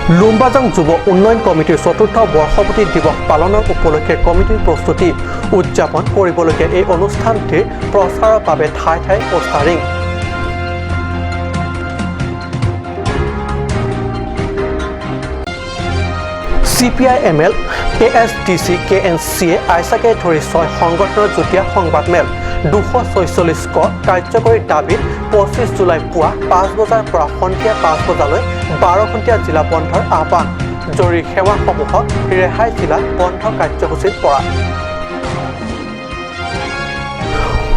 লুম্বাজং যুৱ উন্নয়ন কমিটিৰ চতুৰ্থ বৰ্ষপূৰ্তি দিৱস পালনৰ উপলক্ষে কমিটিৰ প্ৰস্তুতি। উদযাপন কৰিবলগীয়া এই অনুষ্ঠানটিৰ প্ৰচাৰৰ বাবে ঠাই ঠাই postering. CPI ML, ASDC, KNCA, আইচাকে ধৰি ছয় সংগঠনৰ যুটীয়া সংবাদমেল। 246 ক কাৰ্যকৰী দাবীত 25 জুলাই পুৱা 5 বজাৰ পৰা সন্ধিয়া 5 বজালৈ 12 ঘণ্টীয়া জিলা বন্ধৰ আহ্বান। জৰুৰী সেৱাসমূহক ৰেহাই জিলা বন্ধ কাৰ্যসূচীত পৰা।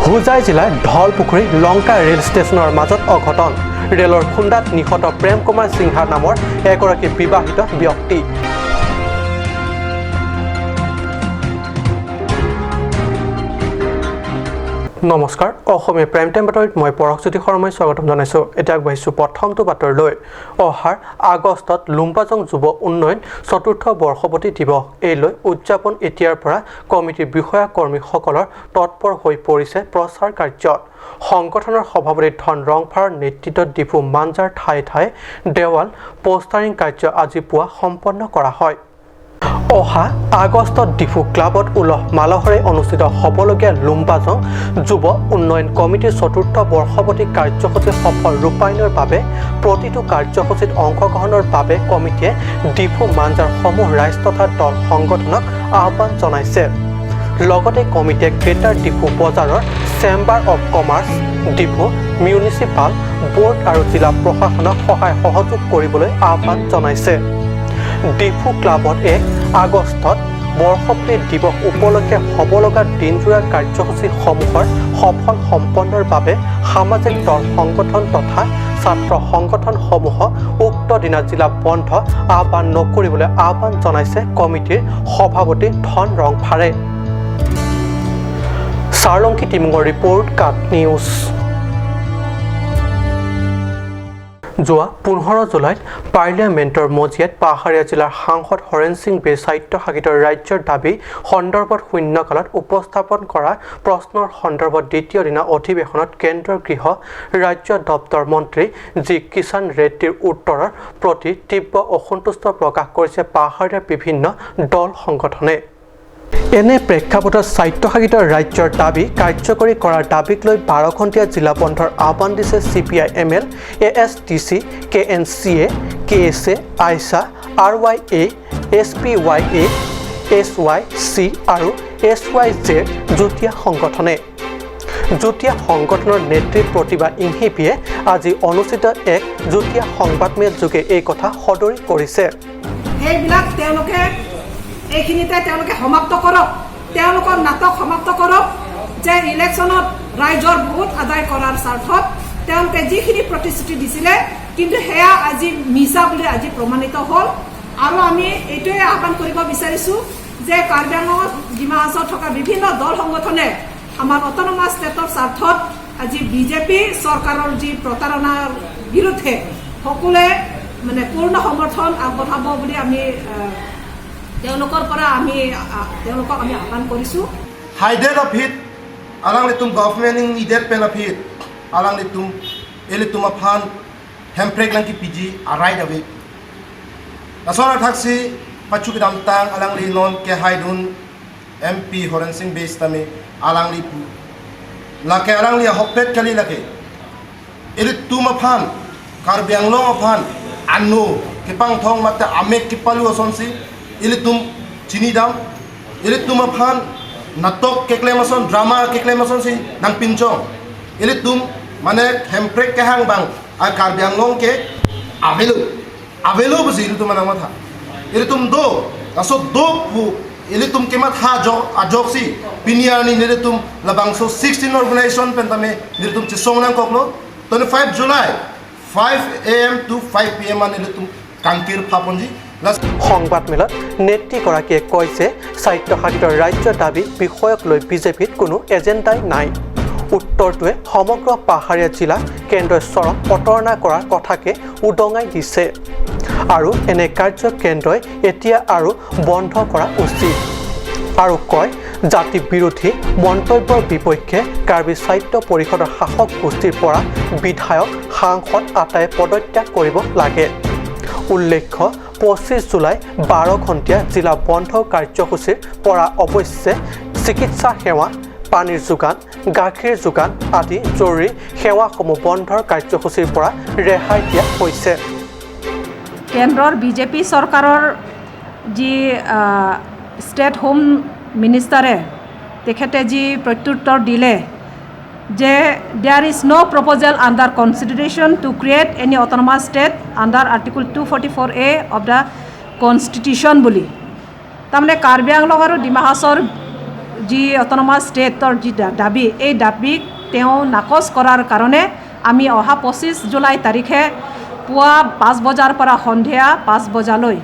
হোজাই জিলাৰ ধলপুখুৰী লংকা ৰেল ষ্টেচনৰ মাজত অঘটন। ৰেলৰ খুন্দাত নিহত প্ৰেম কুমাৰ সিংহা নামৰ এগৰাকী বিবাহিত ব্যক্তি। নমস্কাৰ, অসমীয়া প্ৰাইম টাইম বাতৰিত মই পৰশজ্যোতি শৰ্মাই স্বাগতম জনাইছোঁ। এতিয়া আগবাঢ়িছোঁ প্ৰথমটো বাতৰিলৈ। অহাৰ আগষ্টত লুম্বাজং যুৱ উন্নয়ন চতুৰ্থ বৰ্ষপতি দিৱস এই লৈ উদযাপন এতিয়াৰ পৰা কমিটিৰ বিষয়া কৰ্মীসকলৰ তৎপৰ হৈ পৰিছে প্ৰচাৰ কাৰ্যত। সংগঠনৰ সভাপতি ধন ৰংফাৰৰ নেতৃত্বত ডিফু মাঞ্জাৰ ঠায়ে ঠায়ে দেৱাল পোষ্টাৰিং কাৰ্য আজি পুৱা সম্পন্ন কৰা হয়। অহা আগষ্টত ডিফু ক্লাবত উলহ মালহেৰে অনুষ্ঠিত হ'বলগীয়া লুম্বাজং যুৱ উন্নয়ন কমিটিৰ চতুৰ্থ বৰ্ষপতি কাৰ্যসূচী সফল ৰূপায়ণৰ বাবে প্ৰতিটো কাৰ্যসূচীত অংশগ্ৰহণৰ বাবে কমিটিয়ে ডিফু মাঞ্জাৰ সমূহ ৰাইজ তথা দল সংগঠনক আহ্বান জনাইছে। লগতে কমিটিয়ে গ্ৰেটাৰ ডিফু বজাৰৰ chamber of commerce, Diphu municipal board আৰু জিলা প্ৰশাসনক সহায় সহযোগ কৰিবলৈ আহ্বান জনাইছে। ডিফু ক্লাবত 1 আগষ্টত বৰ্ষপতি দিৱস উপলক্ষে হ'ব লগা দিনজোৰা কাৰ্যসূচীসমূহৰ সফল সম্পন্নৰ বাবে সামাজিক দল সংগঠন তথা ছাত্ৰ সংগঠনসমূহক উক্ত দিনা জিলা বন্ধ আহ্বান নকৰিবলৈ আহ্বান জনাইছে কমিটিৰ সভাপতি ধন ৰংফাৰে। চাৰলংকি টিমুঙৰ ৰিপৰ্ট, কাট নিউজ। যোৱা 15 জুলাইত পাৰ্লিয়ামেণ্টৰ মজিয়াত পাহাৰীয়া জিলাৰ সাংসদ হৰেণ সিং বে স্বায়ত্তশাসিত ৰাজ্যৰ দাবী সন্দৰ্ভত শূন্যকালত উপস্থাপন কৰা প্ৰশ্নৰ সন্দৰ্ভত দ্বিতীয় দিনা অধিৱেশনত কেন্দ্ৰৰ গৃহ ৰাজ্য দপ্তৰ মন্ত্ৰী জি কিষাণ ৰেড্ডীৰ উত্তৰৰ প্ৰতি তীব্ৰ অসন্তুষ্ট প্ৰকাশ কৰিছে পাহাৰীয়া বিভিন্ন দল সংগঠনে। এনে প্ৰেক্ষাপটত স্বায়ত্তশাসিত ৰাজ্যৰ দাবী কাৰ্যকৰী কৰাৰ দাবীক লৈ 12 ঘণ্টীয়া জিলা বন্ধৰ আহ্বান দিছে CPI ML, ASDC, KNCA, KSA, AISA, RYA, SPYA, SYC আৰু এছ ৱাই জেৰ যুটীয়া সংগঠনে। যুটীয়া সংগঠনৰ নেত্ৰী প্ৰতিভা ইংহিপিয়ে আজি অনুষ্ঠিত এক যুটীয়া সংবাদমেল যোগে এই কথা সদৰি কৰিছে। সেইবিলাক তেওঁলোকে এইখিনিতে তেওঁলোকে সমাপ্ত কৰক, তেওঁলোকৰ নাটক সমাপ্ত কৰক যে ইলেকশ্যনত ৰাইজৰ ভোট আদায় কৰাৰ স্বাৰ্থত তেওঁলোকে যিখিনি প্ৰতিশ্ৰুতি দিছিলে, কিন্তু সেয়া আজি মিছা বুলি আজি প্ৰমাণিত হ'ল। আৰু আমি এইটোৱে আহ্বান কৰিব বিচাৰিছোঁ যে কাৰ্বি আংলঙত, ডিমা হাছাওত থকা বিভিন্ন দল সংগঠনে আমাৰ অট'নমাছ ষ্টেটৰ স্বাৰ্থত আজি বিজেপি চৰকাৰৰ যি প্ৰতাৰণাৰ বিৰুদ্ধে সকলোৱে মানে পূৰ্ণ সমৰ্থন আগবঢ়াব বুলি আমি তেওঁলোকৰ পৰা আমি তেওঁলোকক আমি আহ্বান কৰিছোঁ। Haider of hit alang litum government ing idet pen of hit alang litum elitum aphan hemprek lang ki pg right away asona thaksi pachu ki dam tang alang li non ke haidun MP Horen Singh base tame alang li pu lake alang li hokpet kali lake elitum aphan Karbi Anglong aphan anu kipang thong mate amek kipalu asonsi ilitum chini dam ilitum aphan natok keklemason drama keklemason si nang pinchong ilitum mane hemprek ke hang bang a Karbi Anglong ke avelu avelu busi ilitum manang matha ilitum do aso do pu ilitum kemat ha jo ajok si piniar ni nilitum labang so 16 organization pentame nilitum chisong nang koklo 25 July 5 am to 5 pm an nilitum kankir phaponji. সংবাদমেলত নেত্ৰীগৰাকীয়ে কয় যে স্বায়ত্তশাসিত ৰাজ্য দাবী বিষয়ক লৈ বিজেপিত কোনো এজেণ্ডাই নাই। উত্তৰটোৱে সমগ্ৰ পাহাৰীয়া জিলা কেন্দ্ৰই চৰম প্ৰতাৰণা কৰাৰ কথাকে উদঙাই দিছে আৰু এনে কাৰ্য কেন্দ্ৰই এতিয়া আৰু বন্ধ কৰা উচিত। আৰু কয়, জাতি বিৰোধী মন্তব্যৰ বিপক্ষে কাৰ্বি স্বায়ত্ত পৰিষদৰ শাসক গোষ্ঠীৰ পৰা বিধায়ক, সাংসদ আটায়ে পদত্যাগ কৰিব লাগে। উল্লেখ্য, 25 জুলাই 12 ঘণ্টীয়া জিলা বন্ধ কাৰ্যসূচীৰ পৰা অৱশ্যে চিকিৎসা সেৱা, পানীৰ যোগান, গাখীৰ যোগান আদি জৰুৰী সেৱাসমূহ বন্ধৰ কাৰ্যসূচীৰ পৰা ৰেহাই দিয়া হৈছে। কেন্দ্ৰৰ বিজেপি চৰকাৰৰ যি ষ্টেট হোম মিনিষ্টাৰে, তেখেতে যি প্ৰত্যুত্তৰ দিলে যে "There is no proposal under consideration to create any autonomous state under Article 244A of the Constitution" বুলি। তাৰমানে কাৰ্বি আংলং আৰু ডিমা হাছাওৰ যি অট'নমাছ ষ্টেটৰ যি দাবী, এই দাবীক তেওঁ নাকচ কৰাৰ কাৰণে আমি অহা 25 জুলাই তাৰিখে পুৱা 5 বজাৰ পৰা সন্ধিয়া 5 বজালৈ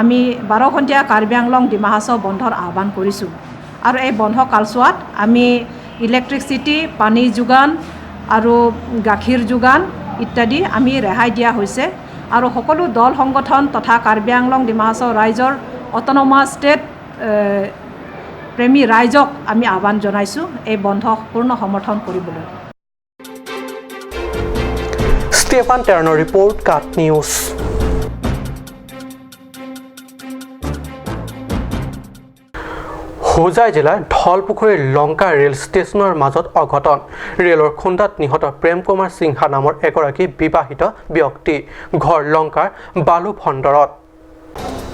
আমি 12 ঘণ্টীয়া কাৰ্বি আংলং, ডিমা হাছাও বন্ধৰ আহ্বান কৰিছোঁ। আৰু এই বন্ধ কালচোৱাত আমি ইলেক্ট্ৰিচিটি, পানী যোগান আৰু গাখীৰ যোগান ইত্যাদি আমি ৰেহাই দিয়া হৈছে। আৰু সকলো দল সংগঠন তথা কাৰ্বি আংলং, ডিমা হাছাও ৰাইজৰ অট'নমাছ ষ্টেট প্ৰেমী ৰাইজক আমি আহ্বান জনাইছোঁ এই বন্ধ পূৰ্ণ সমৰ্থন কৰিবলৈ। ষ্টেফান টেৰণৰ ৰিপৰ্ট, কাট নিউজ। হোজাই জিলাৰ ধলপুখুৰীৰ লংকা ৰেল ষ্টেচনৰ মাজত অঘটন। ৰেলৰ খুন্দাত নিহত প্ৰেম কুমাৰ সিংহা নামৰ এগৰাকী বিবাহিত ব্যক্তি, ঘৰ লংকাৰ বালুভণ্ডৰত।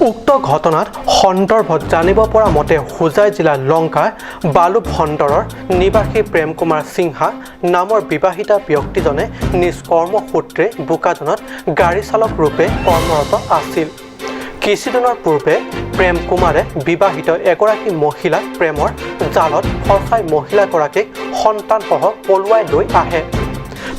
উক্ত ঘটনাত সন্দৰ্ভত জানিব পৰা মতে, হোজাই জিলাৰ লংকাৰ বালুভণ্ডৰৰ নিবাসী প্ৰেম কুমাৰ সিংহা নামৰ বিবাহিতা ব্যক্তিজনে নিজ কৰ্মসূত্ৰে বোকাজানত গাড়ী চালক ৰূপে কৰ্মৰত আছিল। কিছুদিনৰ পূৰ্বে প্ৰেম কুমাৰে বিবাহিত এগৰাকী মহিলাক প্ৰেমৰ জালত ফচাই মহিলাগৰাকীক সন্তানসহ পলুৱাই লৈ আহে।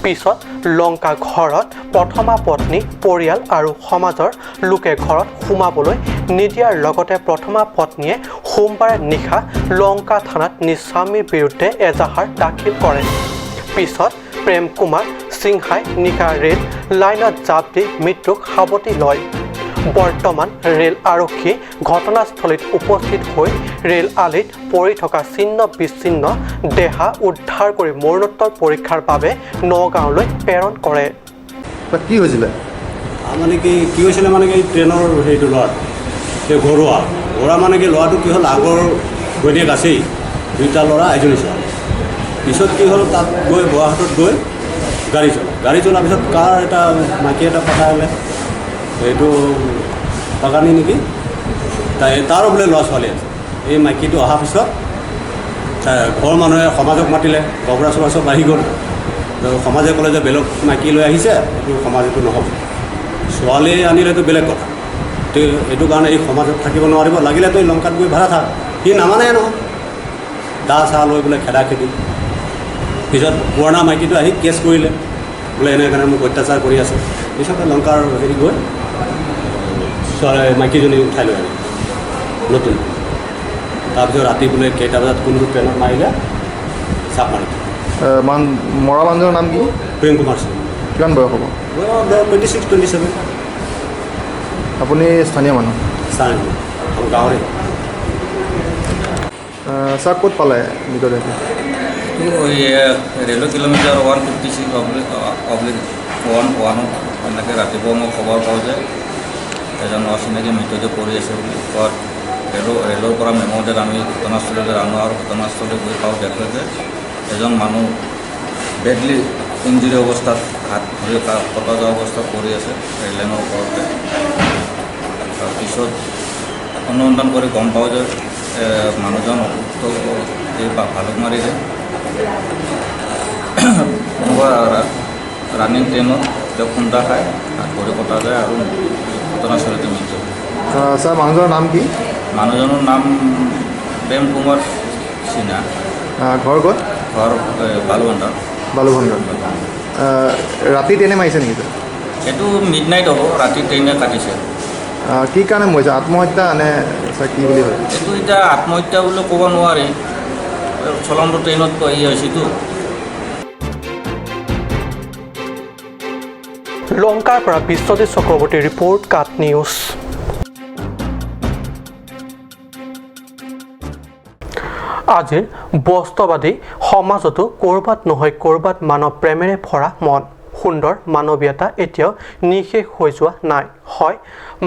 পিছত লংকা ঘৰত প্ৰথমা পত্নী, পৰিয়াল আৰু সমাজৰ লোকে ঘৰত সোমাবলৈ নিদিয়াৰ লগতে প্ৰথমা পত্নীয়ে সোমবাৰে নিশা লংকা থানাত নিজ স্বামীৰ বিৰুদ্ধে এজাহাৰ দাখিল কৰে। পিছত প্ৰেম কুমাৰ সিংহাই নিশা ৰেল লাইনত জাঁপ দি মৃত্যুক সাৱটি লয়। বৰ্তমান ৰেল আৰক্ষী ঘটনাস্থলীত উপস্থিত হৈ ৰেল আলিত পৰি থকা ছিন্ন বিচ্ছিন্ন দেহা উদ্ধাৰ কৰি মৰণোত্তৰ পৰীক্ষাৰ বাবে নগাঁৱলৈ প্ৰেৰণ কৰে। তাত কি হৈছিলে? মানে কি কি হৈছিলে, মানে কি ট্ৰেইনৰ হেৰিটো ল'ৰাটো, এই ঘৰুৱা ঘৰুৱা, মানে কি ল'ৰাটো কি হ'ল, আগৰ ঘৈণীয়েক আছেই, দুইটা ল'ৰা, এজনী ছোৱালী। পিছত কি হ'ল, তাত গৈ গুৱাহাটীত গৈ গাড়ী চলায়। গাড়ী চলোৱাৰ পিছত কাৰ এটা মাইকী এটা পঠালে, এইটো বাগানী নেকি, তাই তাৰো বোলে ল'ৰা ছোৱালী আছে। এই মাইকীটো অহাৰ পিছত তাই ঘৰৰ মানুহে সমাজক মাতিলে, গবৰা চবৰা চব আহি গ'ল। তো সমাজে ক'লে যে বেলেগ মাইকী লৈ আহিছে, এইটো সমাজ এইটো নহ'ব, ছোৱালী আনিলেতো বেলেগ কথা। তো এইটো কাৰণে এই সমাজত থাকিব নোৱাৰিব, লাগিলে তই লংকাত গৈ ভাড়া থাক। সি নামানে নহয়, দা চাহ লৈ বোলে খেদা খেদি। পিছত পুৰণা মাইকীটো আহি কেছ কৰিলে বোলে এনেধৰণে মোক অত্যাচাৰ কৰি আছে। পিছতে লংকাৰ হেৰি গৈ ছোৱালী মাইকীজনী উঠাই লৈ আনিলে নতুন। তাৰপিছত ৰাতি বোলে কেইটা বজাত কোনটো ট্ৰেইনত মাৰিলে, চাপ মাৰি। মান মৰা মানুহজনৰ নাম কি? প্ৰেম কুমাৰ সিং। কিমান বয়স হ'ব? 26, 27। আপুনি স্থানীয় মানুহ? স্থানীয়, আমাৰ গাঁৱৰে। ছাৰ, ক'ত পালে মৃতদেহটো? এই ৰেলৱে কিলোমিটাৰ 156/1 ওৱানত এনেকৈ ৰাতিপুৱা মই খবৰ পাওঁ যে এজন অচিনাকি মৃতদেহ পৰি আছে বুলি কোৱাত ৰেলৰ পৰা মেমো দিয়াত আমি ঘটনাস্থলীলৈ আনো আৰু ঘটনাস্থলীত গৈ পাওঁ, দেখোঁ যে এজন মানুহ বেডলি ইঞ্জুৰি অৱস্থাত, হাত ভৰি কটা যোৱা অৱস্থাত পৰি আছে ৰেল লাইনৰ ওপৰতে। তাৰপিছত অনুসন্ধান কৰি গম পাওঁ যে মানুহজন উক্ত এই ভালুকমাৰীৰে কোনোবা ৰানিং ট্ৰেইনত তেওঁ খুন্দা খাই হাত ভৰি কটা যায় আৰু ঘটনাস্থলীতে মৃত্যু হয়। ছাৰ, মানুহজনৰ নাম কি? মানুহজনৰ নাম প্ৰেম কুমাৰ সিনহা। ঘৰ ক'ত? ঘৰ বালুবন্ধাৰ। বালুভণ্ডাৰ। ৰাতি ট্ৰেইনে মাৰিছে নেকি ছাৰ? এইটো মিড নাইট হ'ব, ৰাতি ট্ৰেইনে কাটিছে। কি কাৰণে মৰিছে? আত্মহত্যা নে ছাৰ, কি বুলি ভাবে? এইটো এতিয়া আত্মহত্যা বুলি ক'ব নোৱাৰি, চলন্ত ট্ৰেইনত হেৰি হৈছেতো। লংকাৰ পৰা বিশ্বজিৎ চক্ৰৱৰ্তীৰ ৰিপৰ্ট, কাট নিউজ। আজিৰ বস্তুবাদী সমাজতো ক'ৰবাত নহয় ক'ৰবাত মানৱ প্ৰেমেৰে ভৰা মন সুন্দৰ মানৱীয়তা এতিয়াও নিঃশেষ হৈ যোৱা নাই। হয়,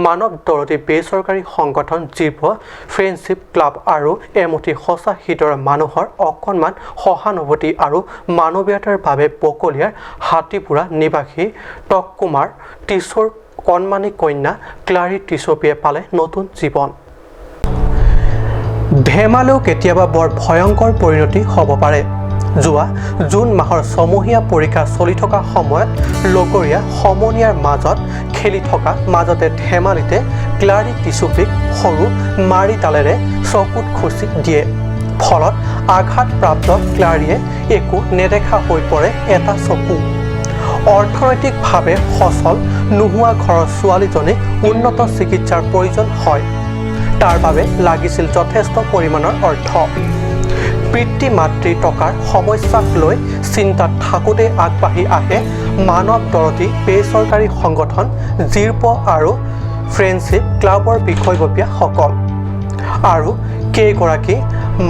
মানৱ দৰদী বেচৰকাৰী সংগঠন জীৱ ফ্ৰেণ্ডশ্বিপ ক্লাব আৰু এমুঠি সঁচা হৃদয়ৰ মানুহৰ অকণমান সহানুভূতি আৰু মানৱীয়তাৰ বাবে বকলীয়াৰ হাতীপুৰা নিবাসী টককুমাৰ টিছ'ৰ কণমানি কন্যা ক্লাৰী টিছপিয়ে পালে নতুন জীৱন। ধেমালেও কেতিয়াবা বৰ ভয়ংকৰ পৰিণতি হ'ব পাৰে। যোৱা জুন মাহৰ ছমহীয়া পৰীক্ষা চলি থকা সময়ত লগৰীয়া সমনীয়াৰ মাজত খেলি থকা মাজতে ধেমালিতে ক্লাৰী টিচুপিক সৰু মাৰিডালেৰে চকুত খুচি দিয়ে। ফলত আঘাতপ্ৰাপ্ত ক্লাৰীয়ে একো নেদেখা হৈ পৰে এটা চকু। অৰ্থনৈতিকভাৱে সচল নোহোৱা ঘৰৰ ছোৱালীজনীক উন্নত চিকিৎসাৰ প্ৰয়োজন হয়, তাৰ বাবে লাগিছিল যথেষ্ট পৰিমাণৰ অৰ্থ। পিতৃ মাতৃৰ টকাৰ সমস্যাক লৈ চিন্তাত থাকোঁতেই আগবাঢ়ি আহে মানৱ দৰদী বেচৰকাৰী সংগঠন জিৰ্প আৰু ফ্ৰেণ্ডশ্বিপ ক্লাবৰ বিষয়ববীয়াসকল আৰু কেইগৰাকী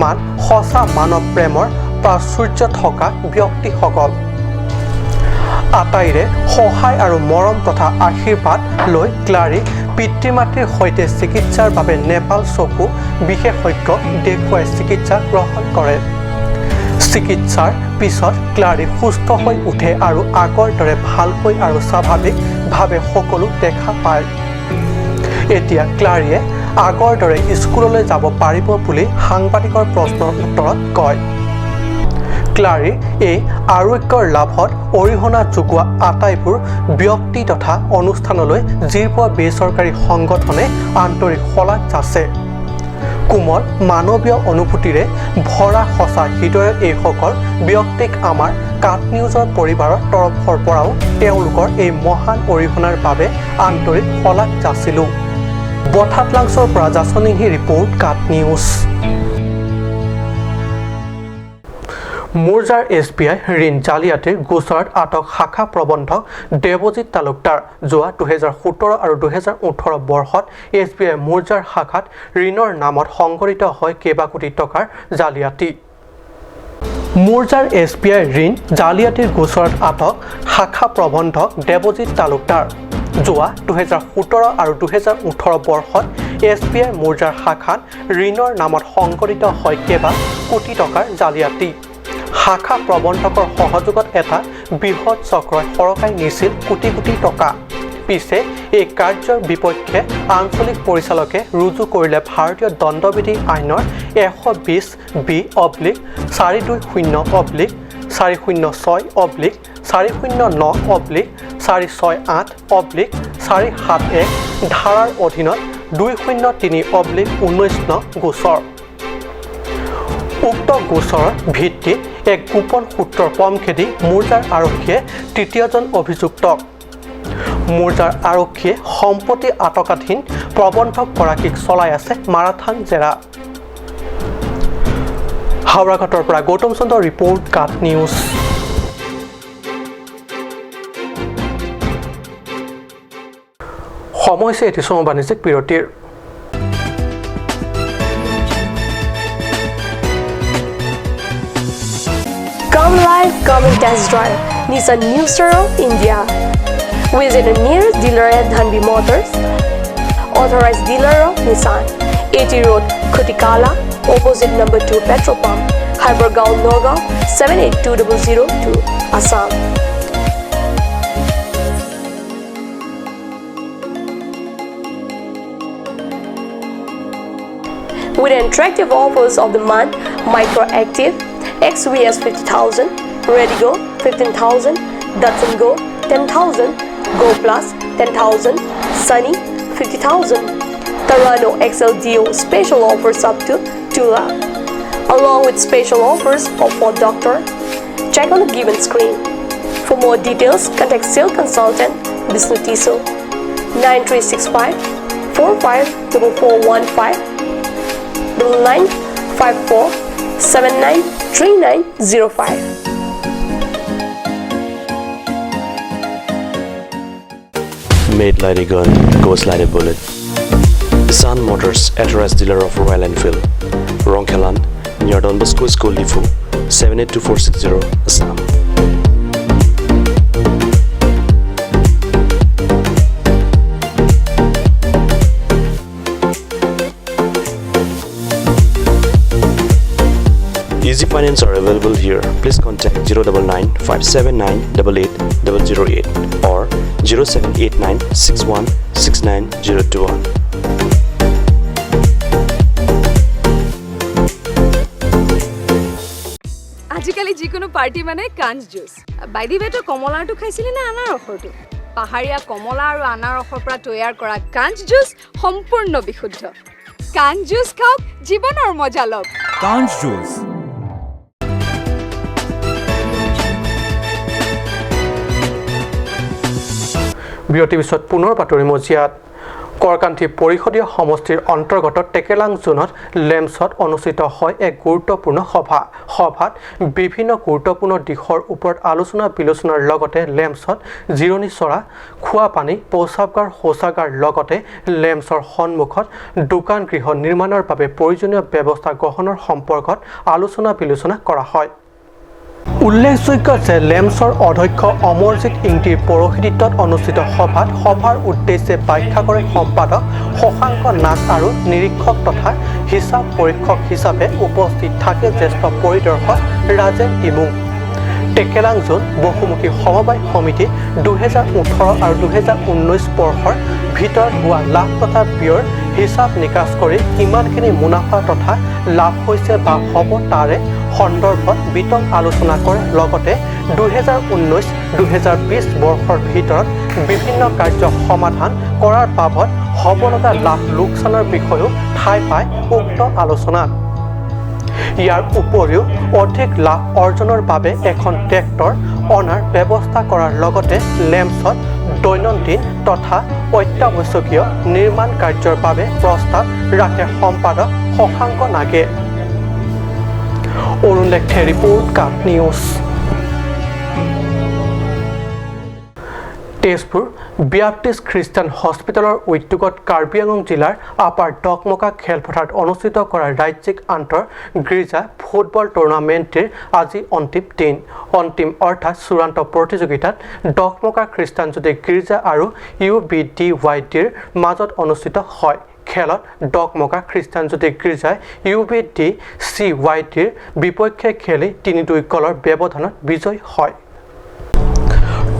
মান সঁচা মানৱ প্ৰেমৰ প্ৰাচুৰ্য থকা ব্যক্তিসকল। আটাইৰে সহায় আৰু মৰম তথা আশীৰ্বাদ লৈ ক্লাৰী পিতৃ মাতৃৰ সৈতে চিকিৎসাৰ বাবে নেপাল চকু বিশেষজ্ঞ দেখুৱাই চিকিৎসা গ্ৰহণ কৰে। চিকিৎসাৰ পিছত ক্লাৰী সুস্থ হৈ উঠে আৰু আগৰ দৰে ভালকৈ আৰু স্বাভাৱিকভাৱে সকলো দেখা পায়। এতিয়া ক্লাৰীয়ে আগৰ দৰে স্কুললৈ যাব পাৰিব বুলি সাংবাদিকৰ প্ৰশ্নৰ উত্তৰত কয়। ক্লাৰীৰ এই আৰোগ্যৰ লাভত অৰিহণা যোগোৱা আটাইবোৰ ব্যক্তি তথা অনুষ্ঠানলৈ যিবোৰ বেচৰকাৰী সংগঠনে আন্তৰিক শলাগ যাচে। কোমল মানৱীয় অনুভূতিৰে ভৰা সঁচা হৃদয়ৰ এইসকল ব্যক্তিক আমাৰ কাট নিউজৰ পৰিবাৰৰ তৰফৰ পৰাও তেওঁলোকৰ এই মহান অৰিহণাৰ বাবে আন্তৰিক শলাগ যাচিলোঁ। বঠাতলাংছৰ পৰা জাচনিহি ৰিপৰ্ট, কাট নিউজ। মুৰজাৰ SBI ঋণ জালিয়াতিৰ গোচৰত আটক শাখা প্ৰবন্ধক দেৱজিৎ তালুকদাৰ। যোৱা 2017 আৰু 2018 বৰ্ষত SBI মুৰজাৰ শাখাত ঋণৰ নামত সংঘটিত হয় কেইবা কোটি টকাৰ জালিয়াতি। মুৰজাৰ SBI ঋণ জালিয়াতিৰ গোচৰত আটক শাখা প্ৰবন্ধক দেৱজিৎ তালুকদাৰ। যোৱা 2017 আৰু 2018 বৰ্ষত SBI মুৰজাৰ শাখাত ঋণৰ নামত সংঘটিত হয় কেইবা কোটি টকাৰ জালিয়াতি। শাখা প্ৰবন্ধকৰ সহযোগত এটা বৃহৎ চক্ৰই সৰকাই নিছিল কোটি কোটি টকা। পিছে এই কাৰ্যৰ বিপক্ষে আঞ্চলিক পৰিচালকে ৰুজু কৰিলে ভাৰতীয় দণ্ডবিধি আইনৰ 120 B/420 /406 /409 /468 /471 ধাৰাৰ অধীনত 203/19 ন গোচৰ। উক্ত গোচৰৰ ভিত্তিত এক গোপন সূত্ৰৰ পম খেদি মুৰজাৰ আৰক্ষীয়ে তৃতীয়জন অভিযুক্তক মুৰজাৰ আৰক্ষীয়ে সম্প্ৰতি আটকাধীন প্ৰবন্ধকগৰাকীক চলাই আছে মাৰাথান জেৰা। হাওৰাঘাটৰ পৰা গৌতম চন্দ্ৰ ৰিপৰ্ট, কাট নিউজ। সময় হৈছে এটি চমু বাণিজ্যিক বিৰতিৰ। Come live, come and test drive Nissan New Star of India. Visit the nearest dealer at Dhanvi Motors, authorized dealer of Nissan, AT Road, Khutikala, opposite number 2 petrol pump, Hypergaon, Nagaon, 782002, Assam. With attractive offers of the month, Micro Active, XVS 50,000, Redigo 15,000, Datsun Go 10,000, Go Plus 10,000, Sunny 50,000, Tarano XLDO special offers up to 2 lakh, along with special offers of Ford Doctor. Check on the given screen. For more details, contact sales consultant Bishnu Tiso 9365 454415 9954 793905. Made like a gun, goes like a bullet. Nissan Motors, authorized dealer of Royal Enfield, Rongkhelan, near Don Bosco School, Diphu, 782460, Assam. Finance are available here. Please contact 099 579 88 008 or 0789 61 69 021. আজিকালি যিকোনো party মানে কাঞ্চ juice. By the ৱে, তই কমলাৰটো খাইছিলি নে আনাৰসৰটো? পাহাৰীয়া কমলা আৰু আনাৰসৰ পৰা তৈয়াৰ কৰা কাঞ্চ জুচ সম্পূৰ্ণ বিশুদ্ধ। কাঞ্চ জুচ খাওক, জীৱনৰ মজা লওক। কাঞ্চ জুচ। বিৰতিৰ পিছত পুনৰ বাতৰি মজিয়াত। কৰকান্থি পৰিষদীয় সমষ্টিৰ অন্তৰ্গত টেকেলাং জোনত লেমছত অনুষ্ঠিত হয় এক গুৰুত্বপূৰ্ণ সভা। সভাত বিভিন্ন গুৰুত্বপূৰ্ণ দিশৰ ওপৰত আলোচনা বিলোচনাৰ লগতে লেমছত জিৰণি চৰা, খোৱা পানী, প্ৰস্ৰাৱগাৰ, শৌচাগাৰ লগতে লেমছৰ সন্মুখত দোকান গৃহ নিৰ্মাণৰ বাবে প্ৰয়োজনীয় ব্যৱস্থা গ্ৰহণৰ সম্পৰ্কত আলোচনা বিলোচনা কৰা হয়। উল্লেখযোগ্য যে লেমছৰ অধ্যক্ষ অমৰজিৎ ইংতিৰ পৌৰোহিত্যত অনুষ্ঠিত সভাত সভাৰ উদ্দেশ্যে ব্যাখ্যা কৰে সম্পাদক শশাংক নাথ আৰু নিৰীক্ষক তথা হিচাপ পৰীক্ষক হিচাপে উপস্থিত থাকে জ্যেষ্ঠ পৰিদৰ্শক ৰাজেন টিমুং। টেকেলাং জোন বহুমুখী সমবায় সমিতি 2018 আৰু 2019 বৰ্ষৰ ভিতৰত হোৱা লাভ তথা ব্যয়ৰ হিচাপ নিকাচ কৰি কিমানখিনি মুনাফা তথা লাভ হৈছে বা হ'ব তাৰে সন্দৰ্ভত বিতং আলোচনা কৰে। লগতে 2019 2020 বৰ্ষৰ ভিতৰত বিভিন্ন কাৰ্য সমাধান কৰাৰ বাবদ হ'ব লগা লাভ লোকচানৰ বিষয়েও ঠাই পায় উক্ত আলোচনাত। ইয়াৰ উপৰিও অধিক লাভ অৰ্জনৰ বাবে এখন ট্ৰেক্টৰ অনাৰ ব্যৱস্থা কৰাৰ লগতে লেমছত দৈনন্দিন তথা অত্যাৱশ্যকীয় নিৰ্মাণ কাৰ্যৰ বাবে প্ৰস্তাৱ ৰাখে সম্পাদক শশাংক নাগে। অৰুণ লেখে ৰিপৰ্ট, কাট নিউজ। তেজপুৰ ব্যাপ্টিষ্ট খ্ৰীষ্টান হস্পিটেলৰ উদ্যোগত কাৰ্বি আংলং জিলাৰ আপাৰ ডকমকা খেলপথাৰত অনুষ্ঠিত কৰা ৰাজ্যিক আন্তৰ গীৰ্জা ফুটবল টুৰ্ণামেণ্টটিৰ আজি অন্তিম দিন। অন্তিম অৰ্থাৎ চূড়ান্ত প্ৰতিযোগিতাত ডকমকা খ্ৰীষ্টান জ্যোতি গীৰ্জা আৰু ইউ বি ডি ৱাই ডিৰ মাজত অনুষ্ঠিত হয়। খেলত ডকমকা খ্ৰীষ্টান জ্যোতি গীৰ্জাই U B D C Y ডিৰ বিপক্ষে খেলি 3-2 গ'লৰ ব্যৱধানত বিজয়ী হয়।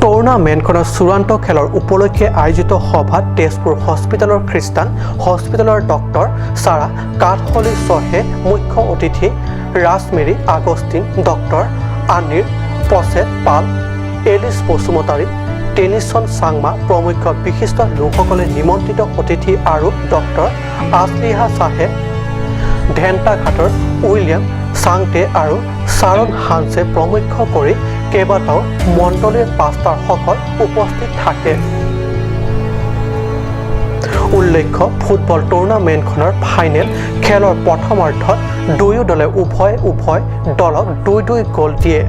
টুৰ্ণামেণ্টখনৰ চূড়ান্ত খেলৰ উপলক্ষে আয়োজিত সভাত তেজপুৰ হস্পিটেলৰ খ্ৰীষ্টান হস্পিটেলৰ ডক্টৰ ছাৰা কাঠহলি চহে মুখ্য অতিথি, ৰাজমেৰী আগষ্টিন, ডক্টৰ আনিৰ পছেট পাল, এলিছ বসুমতাৰী, টেনিছন চাংমা প্ৰমুখ বিশিষ্ট লোকসকলে নিমন্ত্ৰিত অতিথি আৰু ডক্টৰ আছলিহা চাহে, ধেন্টাঘাটৰ উইলিয়াম চাংটে আৰু চাৰণ হানছে প্ৰমুখ কৰি কেইবাটাও মণ্ডলীৰ পাষ্টাৰসকল উপস্থিত থাকে। উল্লেখ্য, ফুটবল টুৰ্ণামেণ্টখনৰ ফাইনেল খেলৰ প্ৰথমাৰ্ধত দুয়ো দলে উভয় উভয় দলক 2-2 গ'ল দিয়ে।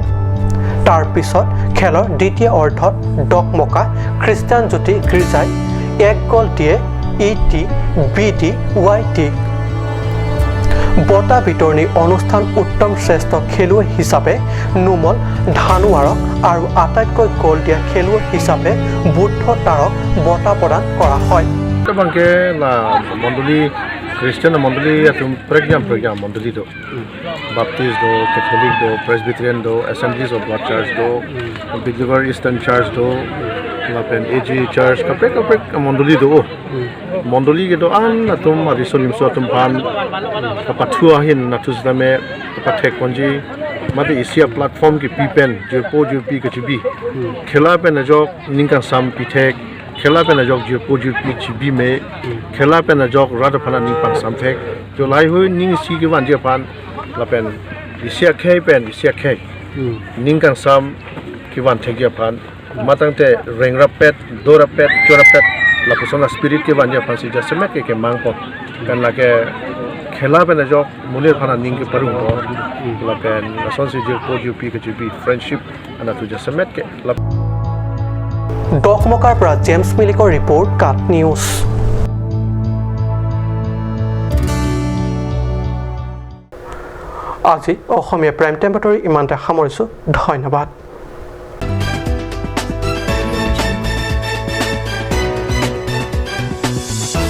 তাৰ পিছত খেলৰ দ্বিতীয় অৰ্ধত ডকমকা খ্ৰীষ্টান জ্যোতি গীৰ্জাই 1 গ'ল দিয়ে ই টি বি ডি ৱাই টিক। বঁটা বিতৰণী অনুষ্ঠান উত্তম শ্ৰেষ্ঠ খেলুৱৈ হিচাপে নোমল ধানোৱাৰক আৰু আটাইতকৈ গ'ল দিয়া খেলুৱৈ হিচাপে বুদ্ধ তাৰক বঁটা প্ৰদান কৰা হয়। মণ্ডলী খ্ৰীষ্টান মণ্ডলী প্ৰজ্ঞা প্ৰজ্ঞা মণ্ডলীটো বাপ্টিষ্ট দো, কেথলিক দো, প্ৰেছবিটেৰিয়ান দো, এছেম্বলিজ অফ গড চাৰ্চ দো, বিলিভাৰ ইষ্টাৰ্ণ চাৰ্চ দো, লাপেন এ জি চাৰ্চ কাপ্ৰেক কাপ্ৰেক মণ্ডলী দো, মণ্ডলী ke do an atum arisolim so atum pan pathua hin nathusdame pathek konji mate isia platform ki pipen jirpo jirpi ke chibi khela pen jok ningkang sam pithek khela pen jok jirpo jirpi chibi me khela pen jok rada phana ningpang sam thek jo lai hui ning si ke wan je pan lapen isia khei pen isia khei ningkang sam ki wan thek ya pan matang te rengra pet dora pet chora pet la persona spirit ke banja phan si jase ke ke mang pot kan la ke khela pe na jok mulir phana ning ke parung to la pen la son si jir po ju pi ke ju bi friendship ana tu jase met ke la ডকমকাৰ পৰা James মিলিকৰ report, কাট news. আজি অসমীয়া prime time বাতৰি ইমানতে সামৰিছোঁ। ধন্যবাদ।